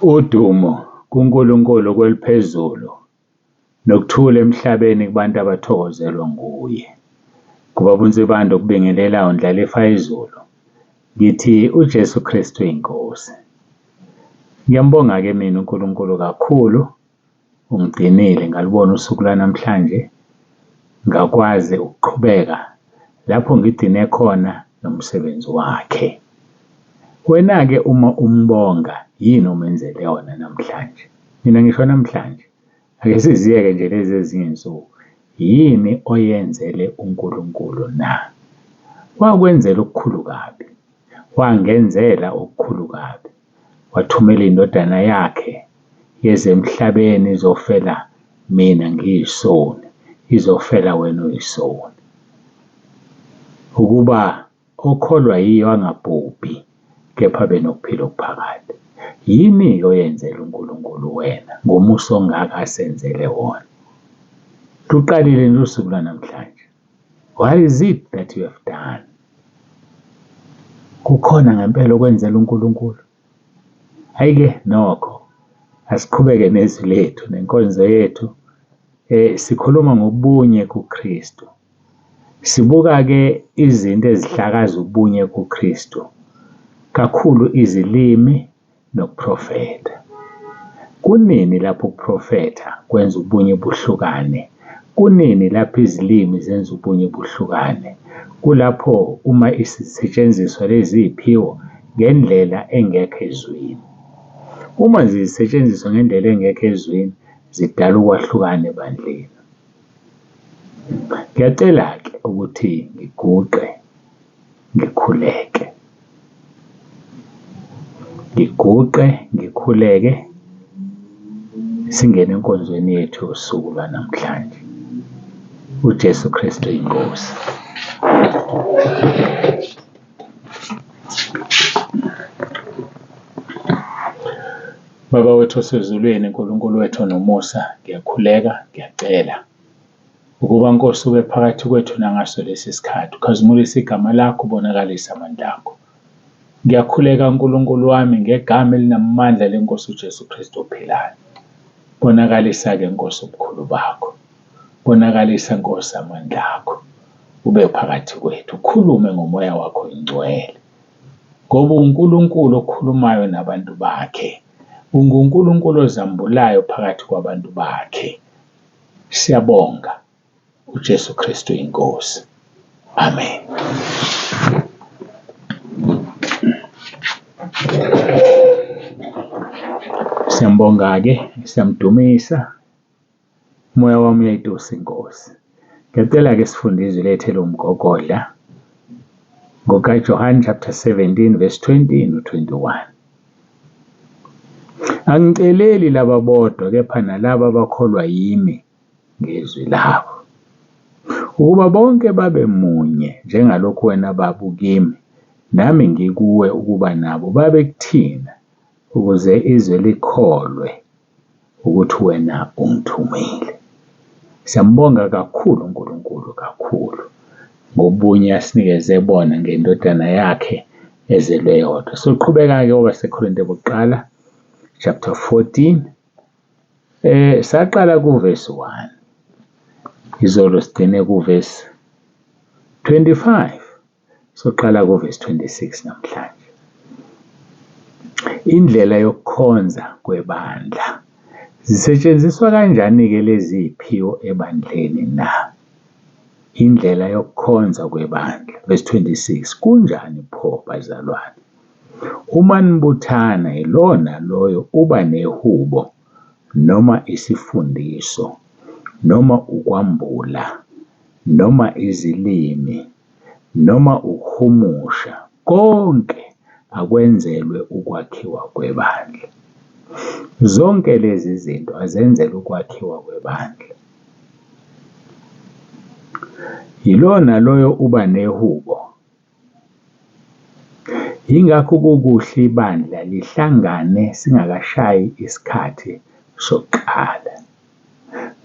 Udumo kuNkulunkulu kweliphezulu nokuthula emhlabeni kubantu abathokozelwa nguye. Kubaba uNsibande okubingelelayo ndlalifa yezulu, ngithi uJesu Kristu inkosi. Ngiyambonga-ke mina uNkulunkulu kakhulu, ungigcinile ngalubona usuku lwanamhlanje, ngakwazi ukuqhubeka lapho ngigcine khona nomsebenzi wakhe. Wena-ke uma umbonga yini omenzele yona namhlanje? Mina ngisho namhlanje, ake siziyeke nje lezi ezinye iy'nsuku. Yini oyenzele uNkulunkulu na? Wakwenzela okukhulu kabi, wangenzela okukhulu kabi, wathumela indodana yakhe yeza emhlabeni izofela mina ngiyisoni, izofela wena uyisoni. Ukuba okholwa yiyo angabhubhi kepha abe nokuphila okuphakade. Yini-ke oyenzela uNkulunkulu wena ngomusa ongaka asenzele wona? Luqalile nje usuku lwanamhlanje. What is it that you have done? Kukhona ngempela okwenzela uNkulunkulu? Hhayi-ke nokho asiqhubeke nezwi lethu nenkonzo yethu. Sikhuluma ngobunye kuKristu. Sibuka-ke izinto ezihlakaza ubunye kuKristu, kakhulu izilimi nokuprofetha. Kunini lapho ukuprofetha kwenza ubunye buhlukane? Kunini lapho izilimi zenza ubunye buhlukane? Kulapho uma isisetshenziswa lezi y'phiwo ngendlela engekho ezwini. Uma zisetshenziswa ngendlela engekho ezwini, zidala ukwahlukana ebandleni. Ngiyacela-ke ukuthi ngiguqe ngikhuleke. Ngiguqe ngikhuleke singene enkonzweni yethu yosuku lwanamhlanje. UJesu Kristu inkosi. Baba wethu osezulwini, Nkulunkulu wethu onomusa, ngiyakhuleka, ngiyacela ukuba Nkosi ube phakathi kwethu nangaso lesi sikhathi, ukhazimulise igama lakho, ubonakalise amandla akho. Ngiyakhuleka Nkulunkulu wami ngegama elinamandla lenkosi uJesu Kristu ophilayo. Bonakalisa-ke Nkosi ubukhulu bakho. Bonakalisa Nkosi amandla akho. Ube phakathi kwethu, ukhulume ngomoya wakho ingcwele. Ngoba uNkulunkulu okhulumayo nabantu bakhe. UnguNkulunkulu ozambulayo phakathi kwabantu bakhe. Siyabonga uJesu Kristu inkosi. Amen. Siyambonga-ke, siyamdumisa. Umoya wami uyayitusa inkosi. Ngiyacela-ke sifunde izwi lethu eliwumgogodla ngokaJohane chapter 17 verse 20 no-21. Angiceleli laba bodwa kepha nalaba abakholwa yimi ngezwi labo. Ukuba bonke babe munye njengalokhu wena Baba ukimi nami ngikuwe ukuba nabo babe kuthina ukuze izwe likholwe ukuthi wena ungithumile. Siyambonga kakhulu uNkulunkulu kakhulu ngobunye asinikeze bona ngendodana yakhe ezelwe yodwa. Soqhubeka-ke owaseKorinte bokuqala chapter 14 saqala kuvesi 1 izolo sigcine kuvesi 25. Soqala kuvesi 26 namhlanje. Indlela yokukhonza kwebandla. Zisetshenziswa kanjani-ke lezi ziphiwo ebandleni na? Indlela yokukhonza kwebandla. Verse 26. Kunjani pho bazalwane? Uma nibuthana yilona loyo uba nehubo noma isifundiso noma ukwambula noma izilimi noma ukuhumusha, konke akwenzelwe ukwakhiwa kwebandla. Zonke lezi zinto azenzelwe ukwakhiwa kwebandla. Yilona loyo uba nehubo. Yingakho kukuhle ibandla lihlangane singakashayi isikhathi sokuqala.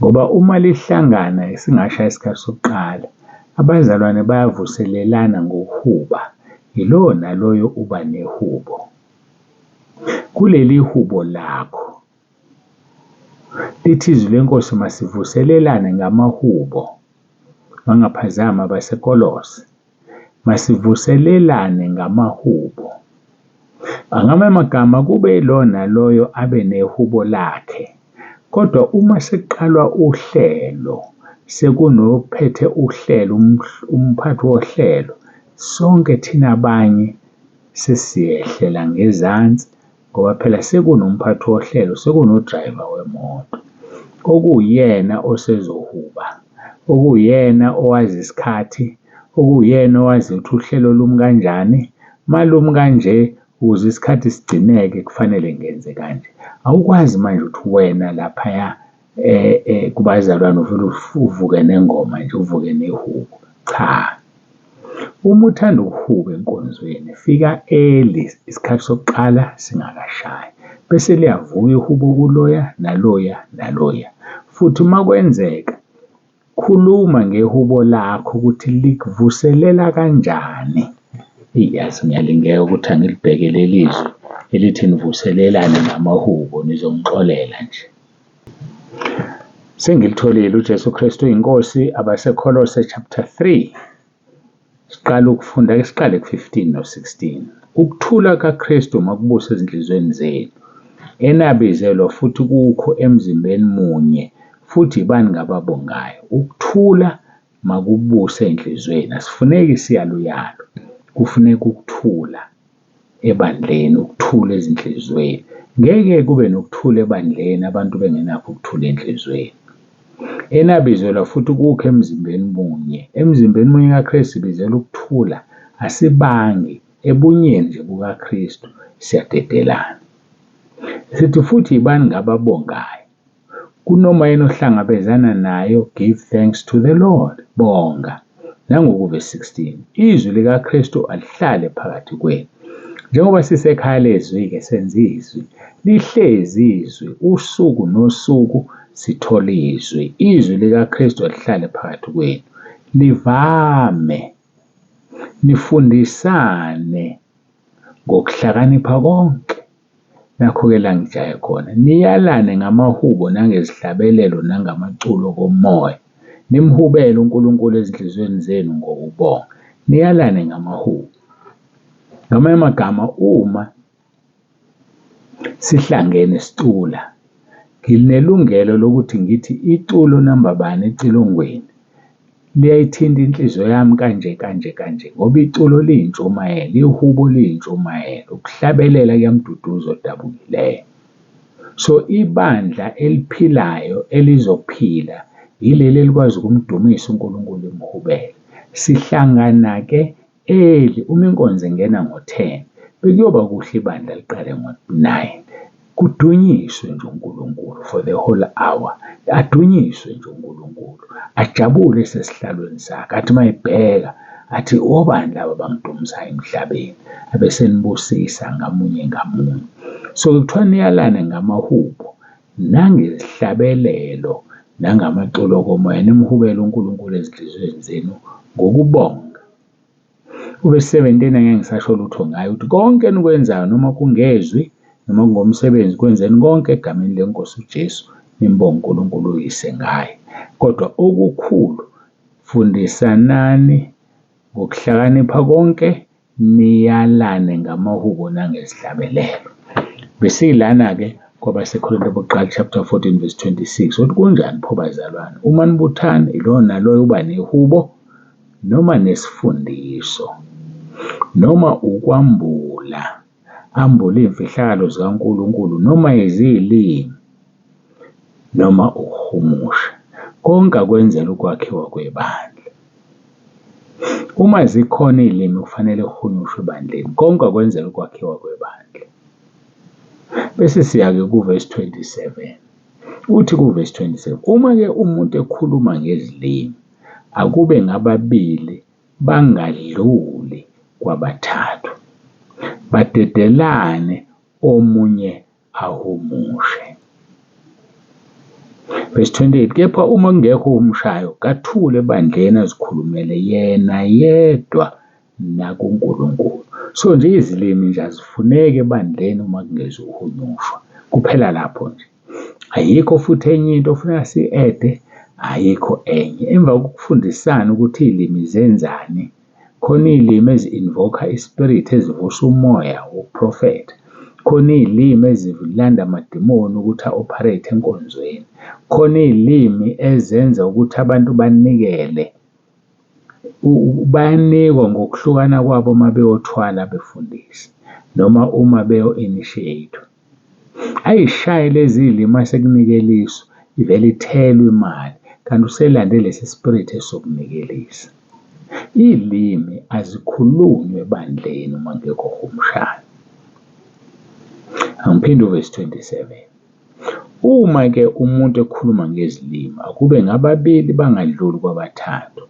Ngoba uma lihlangana singashaya isikhathi sokuqala, abazalwane bayavuselelana ngokuhuba. Yilowo naloyo uba nehubo. Kuleli hubo lakho lithi izwi lenkosi masivuselelane ngamahubo, mangaphazami abaseKolose, masivuselelane ngamahubo. Ngamanye amagama kube ilo naloyo abe nehubo lakhe, kodwa uma sekuqalwa uhlelo sekunophethe uhlelo, umphathi wohlelo, sonke thina abanye sesiyehlela ngezansi ngoba phela sekunomphathi wohlelo, sekuno-driver wemoto okuwuyena osezohuba, okuwuyena owazi isikhathi, okuwuyena owazi ukuthi uhlelo lumi kanjani, malumi kanje ukuze isikhathi sigcineke kufanele ngenze kanje. Awukwazi manje ukuthi wena laphaya kubazalwane uvele uvuke nengoma nje uvuke nehubo, cha. Uma uthanda ukuhuba enkonzweni fika early isikhathi sokuqala singakashayi bese liyavuka ihubo kuloya naloya naloya. Futhi uma kwenzeka khuluma ngehubo lakho ukuthi likuvuselela kanjani. Eyi yazi ngiyalingeka ukuthi angilibheke leli zwi elithi nivuselelane ngamahubo, nizongixolela nje. Sengilitholile uJesu Kristu uyiNkosi, abaseKholose chapter 3. Siqala ukufunda, ake siqale ku-15 no-16. Ukuthula kaKristu makubuse ezinhliziyweni zenu, enabizelwa futhi kukho emzimbeni munye, futhi yibani ngababongayo. Ukuthula makubuse ey'nhliziyweni, asifuneki isiyaluyalu, kufuneka ukuthula ebandleni, ukuthula ezinhliziyweni. Ngeke kube nokuthula ebandleni abantu bengenakho ukuthula enhliziyweni. Enabizelwa futhi kukho emzimbeni munye, emzimbeni munye kaKristu sibizelwa ukuthula, asibangi ebunyeni nje bukaKristu siyadedelana. Sithi futhi yibani ngababongayo. Kunoma yini ohlangabezana nayo, give thanks to the Lord. Bonga. Nangoku verse 16, izwi likaKristu alihlale phakathi kwenu. Njengoba sisekhaya lezwi-ke senza izwi, lihlezi izwi usuku nosuku sithola izwi. Izwi likaKristu alihlale phakathi kwenu. Livame nifundisane ngokuhlakanipha konke. Nakho-ke la ngijahe khona, niyalane ngamahubo nangezihlabelelo nangamaculo komoya. Nimhubele uNkulunkulu ezinhliziyweni zenu ngokubonga. Niyalane ngamahubo. Ngamanye amagama uma sihlangene sicula, nginelungelo lokuthi ngithi iculo namba bani ecilongweni liyayithinta inhliziyo yami kanje kanje kanje ngoba iculo liyintshumayelo, ihubo liyintshumayelo, ukuhlabelela kuyamduduza odabukileyo. So ibandla eliphilayo elizophila yileli elikwazi ukumdumisa uNkulunkulu limhubele. Sihlangana-ke early uma inkonzo ingena ngo-10 bekuyoba kuhle ibandla liqale ngo-9 kudunyiswe nje uNkulunkulu for the whole hour, adunyiswe nje uNkulunkulu, ajabule esesihlalweni sakhe, athi uma ebheka athi obani laba abangidumisayo emhlabeni, abesenibusisa ngamunye ngamunye. So kuthiwa niyalane ngamahubo nangezihlabelelo nangamaculo komoya, nimhubele uNkulunkulu ezinhliziyweni zenu ngokubonga. Uvesi 17 angeke ngisasho lutho ngayo ukuthi konke enikwenzayo noma kungezwi noma kungomsebenzi kwenzeni konke egameni lenkosi uJesu nimbonge uNkulunkulu uyise ngaye. Kodwa okukhulu fundisanani ngokuhlakanipha konke niyalane ngamahubo nangezihlabelelo. Besilana-ke kwabaseKorinte bokuqala chapter 14 verse 26 ukuthi kunjani pho bazalwane uma nibuthana ilowo naloyo uba nehubo noma nesifundiso noma ukwambula ambule iy'mfihlakalo zikaNkulunkulu noma izilimi noma ukuhumusha konke akwenzela ukwakhiwa kwebandla. Uma zikhona iy'limi kufanele kuhunyushwe ebandleni, konke akwenzela ukwakhiwa kwebandla. Bese siya-ke kuvesi 27. Uthi kuvesi 27, uma-ke umuntu ekhuluma ngezilimi, akube ngababili bangadluli kwabathathu, badedelane omunye ahumushe. Verse 28, kepha uma kungekho ohumushayo, kathule ebandleni azikhulumele yena yedwa nakuNkulunkulu. So nje izilimi nje azifuneki ebandleni uma kungezuhunyushwa. Kuphela lapho nje. Ayikho futhi enye into ofuneka si-ede, ayikho enye. Emva kokufundisana ukuthi iy'limi zenzani, khona iy'limi ezi-invoke-a i-spirit ezivusa umoya wokuprofetha. Khona iy'limi ezilanda amadimoni ukuthi a-operate enkonzweni. Khona iy'limi ezenza ukuthi abantu banikele. Bayanikwa ngokuhlukana kwabo uma beyothwala befundisa noma uma beyo-initiate-wa. Ayishaye lezi limi masekunikeliswa ivele ithelwe imali kanti uselande lesi spirit esokunikelisa. Iy'limi azikhulunywa ebandleni uma kungekho ohumushayo. Angiphinde uvesi 27. Uma-ke umuntu ekhuluma ngezilimi, akube ngababili bangadluli kwabathathu,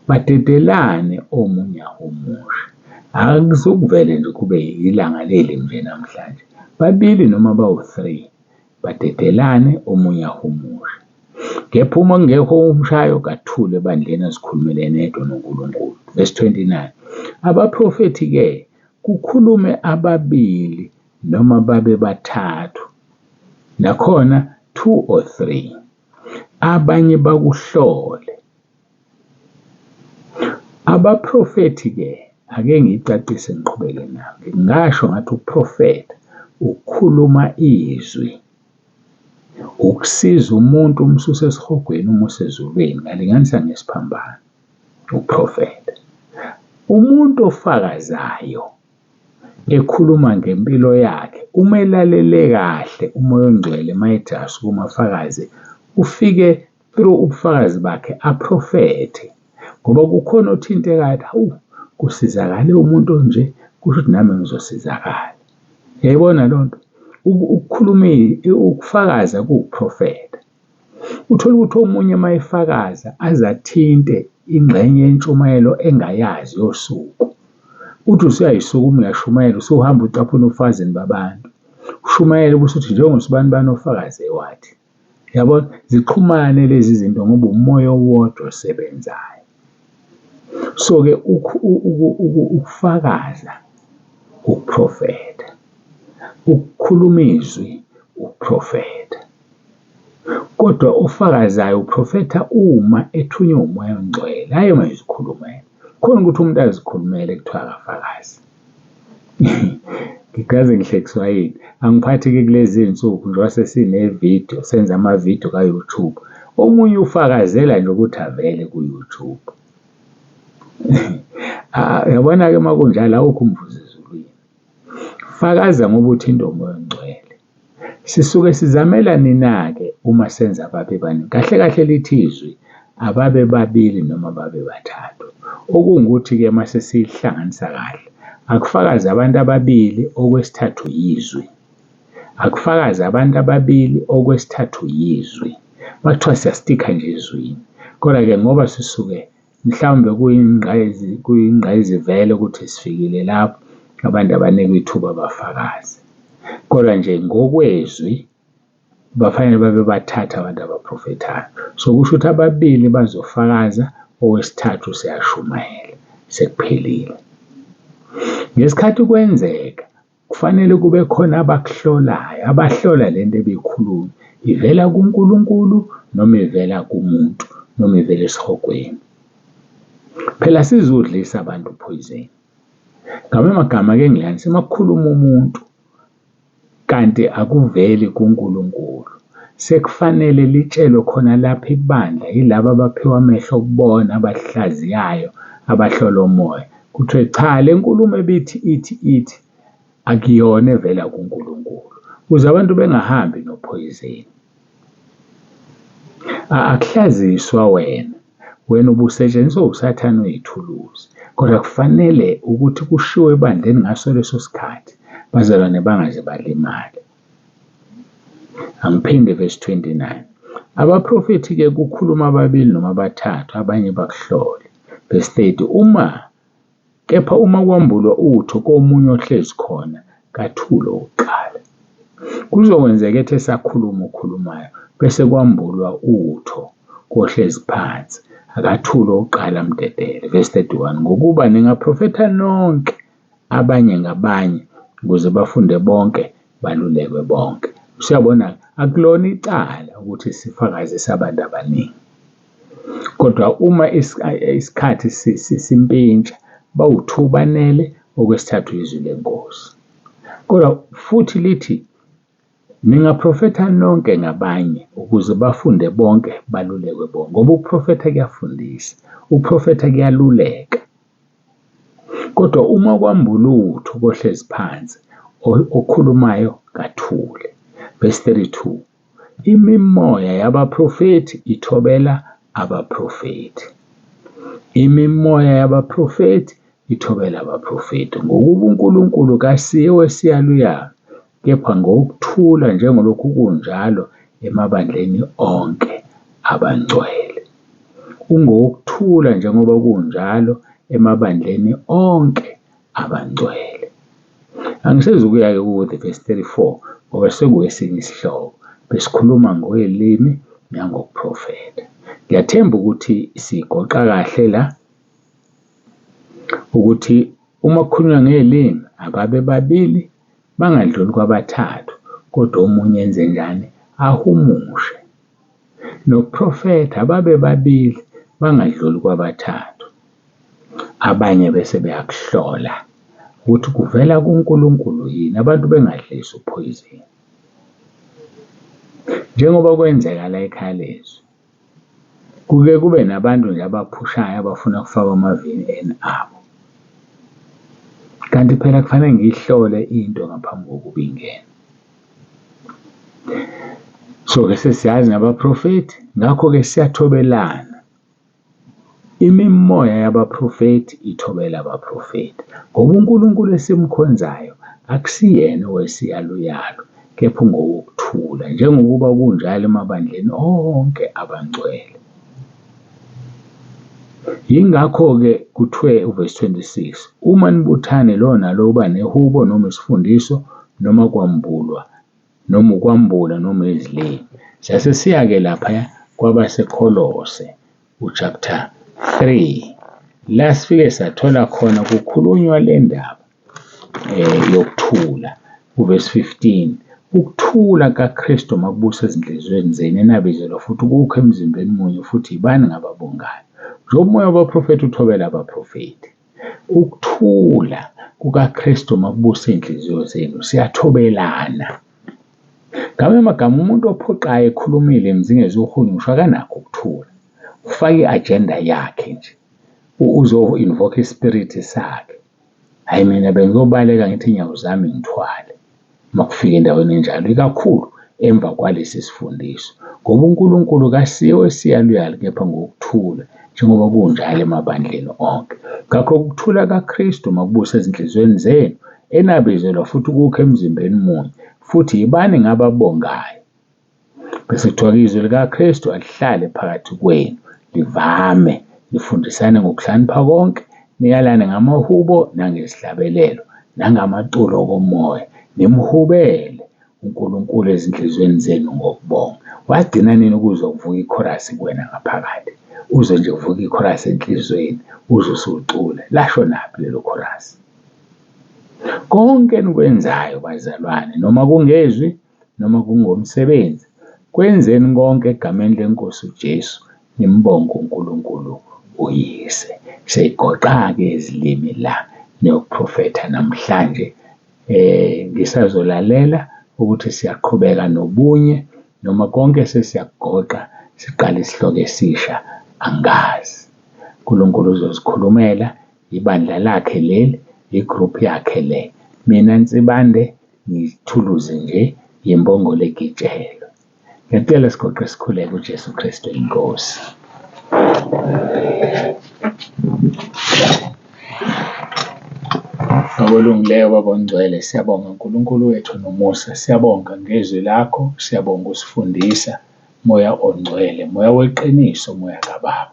badedelane omunye ahumushe. Akuzukuvele nje kube ilanga lelimi nje namhlanje. Babili noma bawu-three, badedelane omunye ahumushe. Kepha uma kungekho ohumshayo, kathule ebandleni azikhulumele yedwa noNkulunkulu. Verse 29. Abaprofethi-ke kukhulume ababili noma babe bathathu, nakhona 2 or 3, abanye bakuhlole. Abaprofethi-ke, ake ngiyicacise ngiqhubeke nayo. Ngingasho ngathi uprofetha ukukhuluma izwi, ukusiza umuntu umsuse esihogweni umuse ezulwini, ngalinganisa ngesiphambano, uprofetha. Umuntu ofakazayo ekhuluma ngempilo yakhe, uma elalele kahle uMoya oNgcwele mayethi asukuma afakaze, ufike through ubufakazi bakhe aprofethe, ngoba kukhona othintekayo, hawu kusizakale umuntu onje, kusho ukuthi nami ngizosizakala. Uyayibona loo nto? Ukukhuluma, ukufakaza kuwuprofetha. Uthola ukuthi omunye uma efakaza aze athinte ingxenye yentshumayelo engayazi yosuku. Uthi usuyayisukuma uyashumayela, usuhamba ucaphuna ubufakazini babantu. Ushumayele ubuse uthi njengosibanibani ofakaze wathi. Yabona, zixhumane lezi zinto ngoba umoya owodwa osebenzayo. So-ke ukufakaza, ukuprofetha, ukukhuluma izwi, ukuprofetha. Kodwa ofakazayo uprofetha uma ethunywe uMoya oNgcwele, hhayi uma ezikhulumela. Khona ukuthi umuntu azikhulumele kuthiwa akafakazi. Ngikaze ngihlekiswa yini? Angiphathi-ke kulezi iy'nsuku njengoba sesine-video, senza ama-video ka-YouTube. Omunye ufakazela nje ukuthi avele ku-YouTube. Uyabona-ke uma kunjalo awukho umvuzo ezulwini. Fakaza ngoba uthintwa uMoya oNgcwele. Sisuke sizamela nina-ke uma senza ababe baningi. Kahle kahle lithi izwi ababe babili noma babe bathathu. Okungukuthi-ke uma sesihlanganisa kahle, akufakaze abantu ababili, okwesithathu yizwi. Akufakaze abantu ababili, okwesithathu yizwi. Makuthiwa siyastikha nje ezwini. Kodwa-ke ngoba sisuke mhlawumbe kuyingqayizivele ukuthi sifikile lapho, abantu abanikwe ithuba bafakaze. Kodwa nje ngokwezwi bafanele babe bathathu abantu abaprofethayo. So kusho ukuthi ababili bazofakaza, owesithathu seyashumayela, sekuphelile. Ngesikhathi kwenzeka kufanele kube khona abakuhlolayo, abahlola lento ebikhulunywa, ivela kuNkulunkulu noma ivela kumuntu noma ivela esihogweni. Phela sizodlisa abantu poison. Ngamanye amagama ake ngilandise, uma kukhuluma umuntu kanti akuveli kuNkulunkulu, sekufanele litshelwe khona lapha ibandla yilaba abaphiwa amehlo okubona, abahlaziyayo, abahlola umoya. Kuthiwe cha, le nkulumo ebithi ithi ithi akuyona evela kuNkulunkulu, ukuze abantu bengahambi nophoyizeni. Akuhlaziswa wena, wena ubusetshenziswa uSathane uyithuluzi, kodwa kufanele ukuthi kushiwo ebandleni ngaso leso sikhathi, bazalwane bangaze balimale. Angiphinde verse 29. Abaprofethi-ke kukhuluma ababili noma abathathu, abanye bakuhlole. Verse 30, uma kepha uma kwambulwa utho komunye ohlezi khona, kathule owokuqala. Kuzokwenzeka ethi esakhuluma okhulumayo, bese kwambulwa utho kohlezi phansi. Akathule owokuqala amdedele. Verse 31, ngokuba ningaprofetha nonke abanye ngabanye ukuze bafunde bonke balulekwe bonke. Usuyabona akulona icala ukuthi sifakazise abantu abaningi. Kodwa uma isikhathi simpintsha bawu-two banele, okwesithathu izwi lenkosi. Kodwa futhi lithi ningaprofetha nonke ngabanye ukuze bafunde bonke balulekwe bonke, ngoba ukuprofetha kuyafundisa, ukuprofetha kuyaluleka. Kodwa uma kwambula utho kohlezi phansi okhulumayo kathule. Verse 32, imimoya yabaprofethi ithobela abaprofethi. Imimoya yabaprofethi ithobela abaprofethi. Ngokuba uNkulunkulu kasiye owesiyaluyalu, kepha ngokuthula njengalokhu kunjalo emabandleni onke abangcwele. Ungowokuthula njengoba kunjalo emabandleni onke abangcwele. Angisezukuya-ke kude verse 34 ngoba sekuwesinye isihloko besikhuluma ngoyilimi nangokuprofetha. Ngiyathemba ukuthi sigoqa kahle la ukuthi uma kukhulunywa ngey'limi ababe babili bangadluli kwabathathu kodwa omunye enze njani ahumushe. Nokuprofetha ababe babili bangadluli kwabathathu. Abanye bese beyakuhlola ukuthi kuvela kuNkulunkulu yini, abantu bengadliswa uphoyizeni. Njengoba kwenzeka la ekhaya lezwi, kuke kube nabantu nje abaphushayo abafuna ukufaka ama-V_N abo. Kanti phela kufanele ngiyihlole into ngaphambi kokuba ingene. So-ke sesiyazi ngabaprofethi, ngakho-ke siyathobelana. Imimoya yabaprofethi ithobela abaprofethi, ngoba uNkulunkulu esimkhonzayo akusiyena owesiyaluyalu, kepha ungowokuthula, njengokuba kunjalo emabandleni onke abangcwele. Yingakho-ke kuthiwe uvesi 26, uma nibuthane lowo nalowo uba nehubo noma isifundiso noma kwambulwa noma ukwambula noma izilimi. Sase siya-ke laphaya kwabaseKholose uchapter 3 la sifike sathola khona kukhulunywa le ndaba yokuthula uvesi 15 ukuthula kaKristu makubuse ezinhliziyweni zenu enabizelwa futhi kukho emzimbeni munye futhi yibani ngababongayo. Njengoba umoya wabaprofethi uthobela abaprofethi. Ukuthula kukaKristu makubuse iy'nhliziyo zenu, siyathobelana. Ngamanye amagama umuntu ophoqayo ekhulumile emzingezuhunyushwa akanakho ukuthula. Ufaka i-agenda yakhe nje, uzo-invoke ispirithi sakhe. Hhayi mina bengiyobaleka ngithi inyawo zami ngithwale uma kufika endaweni enjalo, ikakhulu emva kwalesi sifundiso. Ngoba uNkulunkulu kasiye owesiyaluyalu kepha ngokuthula njengoba kunjalo emabandleni onke. Ngakho ukuthula kaKristu makubuse ezinhliziyweni zenu enabizelwa futhi kukho emzimbeni munye futhi yibani ngababongayo. Bese kuthiwa izwi likaKristu alihlale phakathi kwenu livame nifundisane ngokuhlakanipha konke niyalane ngamahubo nangezihlabelelo nangamaculo komoya nimhubele uNkulunkulu ezinhliziyweni zenu ngokubonga. Wagcina nini ukuzwa kuvuka ikhorasi kuwena ngaphakathi? Uzwe nje kuvuka ikhorasi enhliziyweni uzwe usucula. Lasho naphi lelo khorasi? Konke enikwenzayo bazalwane noma kungezwi noma kungomsebenzi kwenzeni konke egameni lenkosi uJesu nimbonge uNkulunkulu uyise. Seyigoqa-ke izilimi la niyokuprofetha namhlanje ngisazolalela ukuthi siyaqhubeka nobunye noma konke sesiyakugoqa siqale isihloko esisha angazi. uNkulunkulu uzozikhulumela ibandla lakhe leli, igroup yakhe le. Mina Nsibande ngiyithuluzi nje yembongolo egitshelwe. Ngiyacela sigoqe sikhuleke uJesu Kristu inkosi. Baba olungileyo, Baba ongcwele, siyabonga uNkulunkulu wethu nomusa, siyabonga ngezwi lakho, siyabonga usifundisa, Moya ongcwele, Moya weqiniso, Moya kaBaba.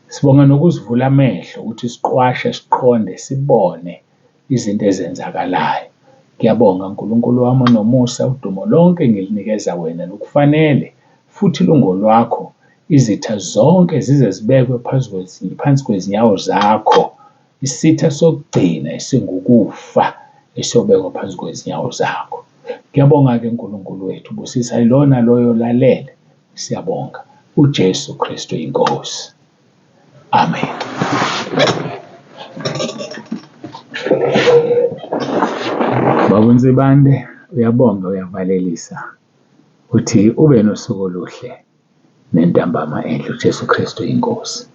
Sibonga nokusivula amehlo ukuthi siqwashe, siqonde, sibone izinto ezenzakalayo. Ngiyabonga Nkulunkulu wami onomusa, udumo lonke ngilinikeza wena lukufanele futhi lungolwakho. Izitha zonke zize zibekwe phansi kwezinyawo zakho. Isitha sokugcina esingukufa esiyobekwa phansi kwezinyawo zakho. Ngiyabonga-ke Nkulunkulu wethu, busisa lona loyo olalele. Siyabonga uJesu Kristu inkosi. Amen. Baba uNsibande uyabonga uyavalelisa uthi ube nosuku oluhle nentambama enhle uJesu Kristu inkosi.